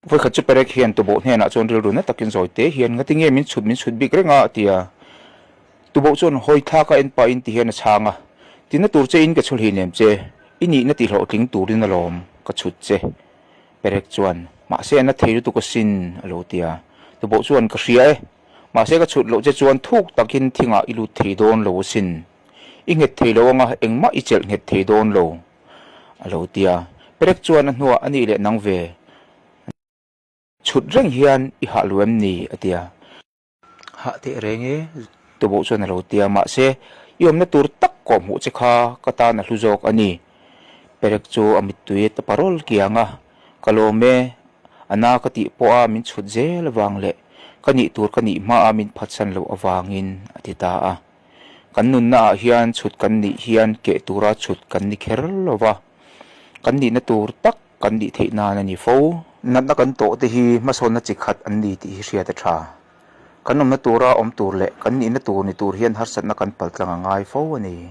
Vawikhat chu Perek hian Tuboh hnenah chuan rilru na takin zawi te hian, Ngati nge min chhut min chhut bik reng a? a ti a. Tuboh chuan hawi thlak a en pahin ti hian a chhang a, Tina tur che in ka chhul hinem che, i nihna ti hlawhtling turin alawm ka chhut che. Perek chuan, Mahse a na thei lutuk asin, a lo ti a. Tuboh chuan, Ka hria e, mahse ka chhut loh che chuan thuk takin thingah i lut thei dawn lo asin. I nghet thei lo anga engmah i chelh nghet thei dawn lo. A lo ti a, Perek chuan a hnuah a nih leh nang ve chhut reng hian i hah lu em ni? a ti a. Hah teh reng e, Tuboh chuan a lo ti a, mahse i awmna tur tak kawh hmuh che kha ka tan a hlu zawk a ni. Perek chu a mittui a tapa rawl kiang a, Ka lawm e, a na ka tih pawha min chhut zel avang leh ka nih tur ka nih hmaa min phatsan loh avangin a ti ta a. Kan nunnaah hian chhut kan nih hian keh tura chhut kan ni kher lo va, kan nihna tur tak kan nih theih nan a ni fo. Natna kan tawh te hi hmasawnna chi khat an ni tih hi hriat a tha. Kan awmna tura awm tur leh kan nihna tur ni tur hian harsatna kan paltlang a ngai fo a ni.